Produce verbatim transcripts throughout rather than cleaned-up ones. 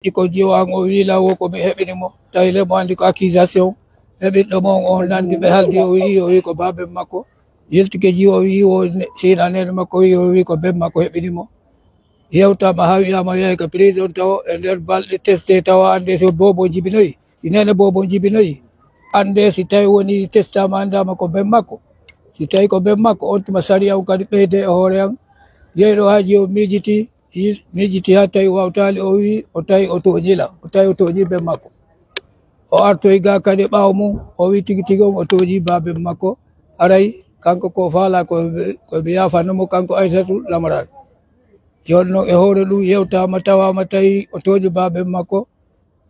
Iko jiwo an o wi law o ko mi heɓini mo. Tawi le mo andi ko accusation. Heɓinɗo mo on, on nandi ɓe haldi o wi, o wi ko baben makko. Yiltike jiwo o wi o ne-, sina nene makko wi o wi ko ben makko heɓini mo. Yewtama ha wiyama yahi ka prison tawo e nder balɗe teste tawa ande so bobo jibinoyi. Si nene bobo jibinoyi. Ande si tawi woni testama andama ko ben makko. Si tawi ko ben makko on tuma sariya on kadi ɓeyde e hoore an. Yeyɗo haji o miijiti. Yi-, miijiti haa tawi wawtaali, o wi, o tawi o tooñi la, o tawi o tooñi ben makko. O artoyi ga kadi ɓaawo mum, o wi tigi tigi on o tooñi baaben makko. Aray, kanko ko faala ko, ko mi yaafano mo, kanko Aysatu Lamaraan. Yon noon e hoore ɗum yewtaama, tawaama tawi o tooñi baaben makko.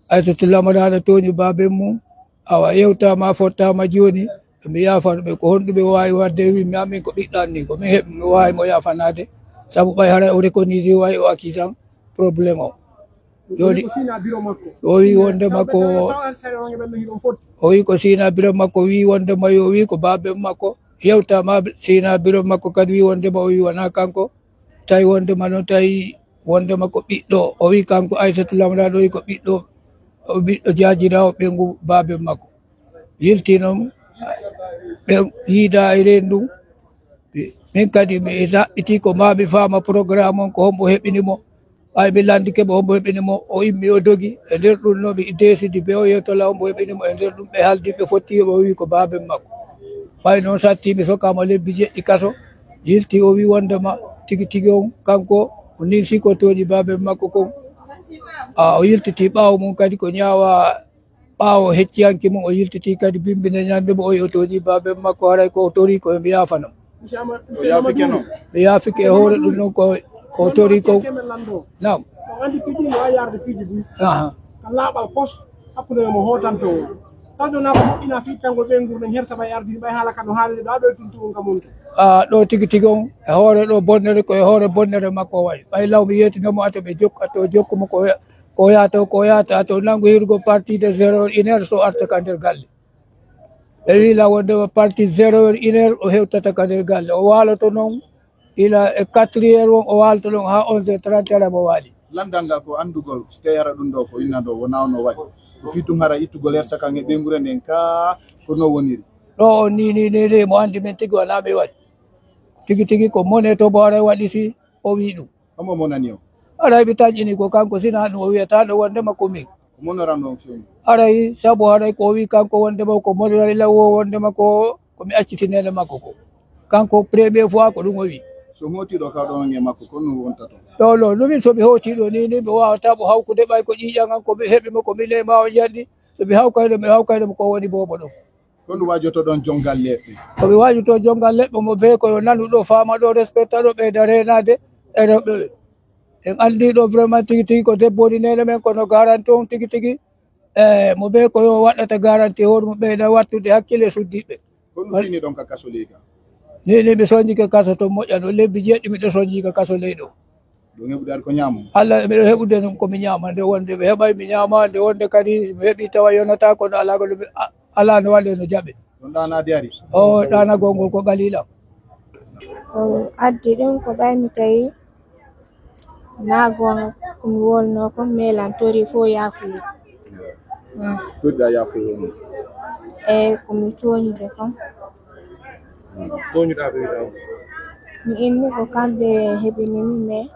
Aysatu Lamaraan tooñi baaben mum. Awa, yewtaama, fottaama jooni, mi yaafano ɓe. Ko honɗum ɓe waawi waɗde? Wi mi, amin ko ɓiɗɗo an ni, ko min heɓi, mi waawi mo yaafanaade. Sabu ɓay haray o reconnaître wayi o accusé an problème o. Jooni, o wi wonde makko, o wi ko sina biro makko wi wonde ma yo wi ko baaben makko. Yewtaama sina biro makko kadi wi wonde ma o wi wona kanko. Tawi wonde ma noon tawi wonde ma ko ɓiɗɗo, o wi kanko Aysatu Lamra ɗo wi ko ɓiɗɗo, o ɓiɗɗo jaajiraawo ɓeyngu baaben makko. Yilti noon, ɓe yiida e reen ɗum. Min kadi mi ɗaɓɓiti ko maa mi faama programme on ko hombo heɓini mo. Ɓay mi landike mo hombo heɓini mo, o immi o dogi. E nder ɗum no mi desidi be o yewtola hombo heɓini mo. E nder ɗum ɓe haldi ɓe fotti mo, o wi ko baaben makko. Ɓay noon satti mi sokkaama lebbi jeɗɗi kaso. Yilti o wi wondema tigi tigi on kanko o ninsi ko tooñi baaben makko kon. A o yiltiti ɓaawo mum kadi ko ñaawa. Ɓaawo hecciyanke mum, o yiltitii kadi bimbi nde ñande mo o yi o tooñii baaben makko, haray ko o torii ko mi yaafano. O yaafike noon? Mi yaafike e hoore ɗum noon ko, ko o torii ko. Naam. On anndi piiji ɗi waawi yarde piiji buy. Aha. Ka laaɓal pos, hakkunde mo hootanto o. Taw ɗo naa ko moƴƴina fii tanngol ɓeyngu nden her saba e ardini ɓay haala ka no haalde ɗo, a ɗo e tuntu on ka monte. A ɗo tigi tigi on, e hoore ɗo bonnere, ko e hoore bonnere makko o waɗi. Ɓay law mi yeetino mo ato ɓe jokk-, ato jokku mo ko Ko yahata, ko yahata, to nanngu hirgo partie de zéro heure, une heure, so arta ka nder galle. Ɓe wi la wonde partie zéro heure, une heure, o hewtata ka nder galle. O waaloto noon, ila e quatre heures on, o waaloto noon haa onze heures trente, ara mo waali. Lanndal ngal ko anndugol, so tawii hara ɗum ɗo ko inna ɗo, wonaa on o waɗi. Ko fii tun hara ittugol her sakan e ɓeyngu nden ka, ko no woniri. Ɗo on ni, ni, ni, ni, mo anndi min tigi wonaa mi waɗi. Tigi tigi ko mone to mo ara waɗi si o wi ɗum. Homo monani on? Haray mi taƴƴini ko kanko, sinaa ɗum o wiyata ɗo wondema ko min. Ko monoran on feewni? Haray sabu haray ko o wi kanko wondema ko monoran ila wo wondema ko, ko mi acciti neene makko ko. Kanko premier fois ko ɗum o wi. So hootii ɗo ka ɗon e makko, ko ɗum wonta ton? Ɗo, ɗo, ɗum min so mi hootii ɗo ni, ni mi waawata mo hawkude ɓay ko ƴiiƴan an ko mi heɓi mo, ko min e ma o njanni. So mi hawkayno, mi hawkayno mo ko woni boobo ɗum. Ko ɗum waajotoɗon jonngal leɗɗe? Ko mi waajoto jonngal leɗɗe mo bee ko yo nanu ɗo, faama ɗo, respecta ɗo, ɓeyda reenaade e rewɓe ɓe. En anndi ɗo vraiment tigi tigi ko debbo woni neene men, kono garanti on tigi tigi, e mo bee ko yo waɗata garanti hoore mum, ɓeyda wattude hakkille suddiiɓe. Ko ɗum fini ɗon ka kaso ley ka? Ni, ni mi soñjike kaso to moƴƴa ɗo, lebbi jeeɗi miɗo soñji ka kaso ley ɗo. Ɗum heɓude ari ko ñaamo? Alla, miɗo heɓude ɗum ko mi ñaama, nde wonde mi heɓay mi ñaama, nde wonde kadi mi heɓi tawa yonata, kono alaa ko ɗum, a-, alaa no waɗe no jaɓe. Ɗum ɗaanaade ari? O ɗaanagol ngol ko qalilan. Ko addi ɗum ko ɓay mi tawi naa goonga ko mi wolno ko mi melantori fof yaafuye. Mm. Toɗɗa yaafuye on? Eyi, ko mi tooñude kon. Tooñuɗaa ɓe wiyata on? Mi inni ko kamɓe heɓini mi, mais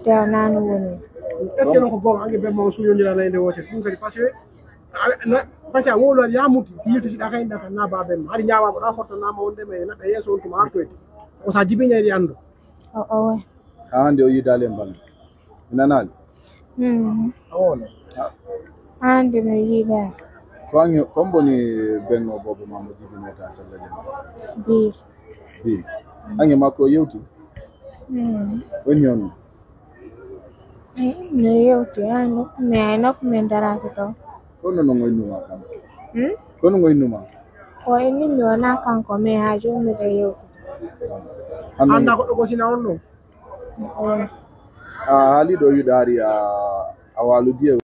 tew naa no woni. Est-ce que non ko goonga ange bemma on suñondiraa nayde woote? Ɗum kadi parce que a, na, parce que a wowlo aɗa yaamuti, si yiltitiɗaa kay, ɗa kan naa baaben ma. Hari ñaawaama ɗa fortannaama wonde ma e naɓe yeeso on tuma artoyde. O sa jibiñayɗi anndo. O, o, oui. Haa hannde o yiidaali e mballe. Mi nanaali? Mm. Hannde mi yiidaali. Ko an, ko hombo woni benno boobo ma mo jibineta sella jam? Biir. Biir. An e makko o yewti? Mm. Woni on? Mm, mi yewti, ay nokku, mi ay nokku min daraaki toon. Kono no ngoynuma kam? Hmm? Kono ngoynuma? Ko inni mi wona kanko, mais haa jooni miɗo yewtude. Hannde annda ko ɗo gosina on ɗo? Oya. A haali ɗo wiɗaari a, a waaludi e